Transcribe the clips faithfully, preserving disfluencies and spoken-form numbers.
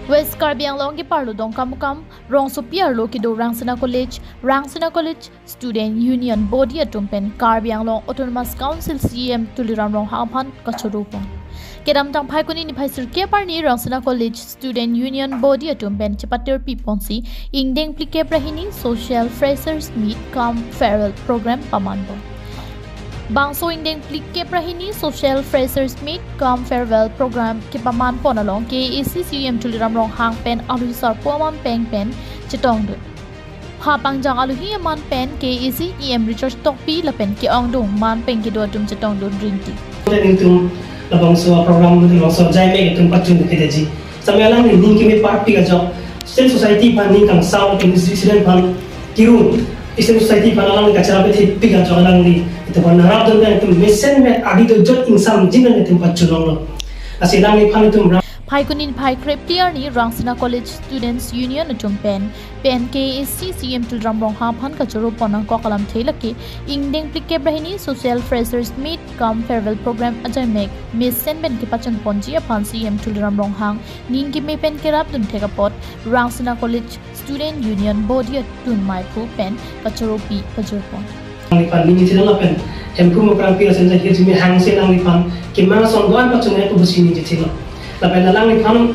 West Karbi Anglong ke parlo Dongkamukam rongsopi arlo kedo Rangsina College, Rangsina College Student Union Body atum pen Karbi Anglong Autonomous Council C E M Tuliram Ronghang aphan kachoro pon. Kedamtang Phaikuni niphai sirkep arni Rangsina College Student Union Body atum pen chepatir pi ponsi ingdeng phlikep ra hini Social Freshers Meet cum Farewell Program paman pon. Bangso ingdeng phlikep ra hini Social Freshers Meet cum Farewell Program kepaman pon along K A A C C E M Tuliram Ronghang pen alwi sarpo aman peng pen chetongdun. Pha pangjang alohi aman pen K A A C E M Richard Tokbi lapen ke-ongdung man pen kedo atum chetongdun rinti. Ning atum labangso program labangso ajai mek atum pachun kedaji. Sampai alang ning kimi parpi ajo. Student society aphan ning kangsam student aphan kiru. Student society aphan alang kachara pe thip pik ajo alang ni. Itu aphan narap dun atum mesen met adi do jot ingsam jin atum pachun longlo. Lasi alangliphan atum ra- Phaikuni niphai krepli arni Rangsina College Students Union atum pen pen K A A C C E M Tuliram Ronghang aphan kachoro pon nangkok alamthe lake ingdeng phlikep ra hini Social Freshers Meet cum Farewell Program ajai mek mesen pen kepachun ponji aphan C E M Tuliram Ronghang ning kimi pen kerap dun thek apot Rangsina College Student Union Body atum maiphu pen kachoro pi pajor pon. Alangliphan ning chithilo lapen Hemphu Mokrangpi asenja hirjume hangsi alangliphan kemang son doan pachunai pu busi ning chithilo. Lapen alangliphan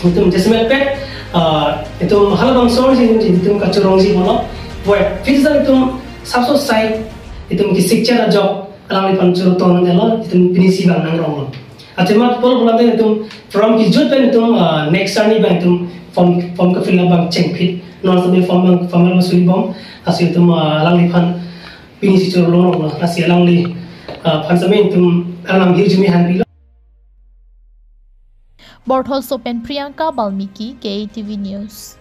itum jasemet pet, ah, itum halabangso si itum kachorongji bolo. Boy, philsa itum sabso sai itum ke sikcha ajok alangliphan choro ton elo itum pinisi bang nangronglo. Achemat pol pulang itum from kijut pen itum, ah, next arni bang itum form form ke fill up bang chengphit. Non sampai form bang form bang suri bom. Lasi itum, ah, alangliphan pinisi choro longlo. Lasi alangli, ah, phan sampai itum alang hirjume hangpilo. Bortholso pen Priyanka Balmiki, K A T V News.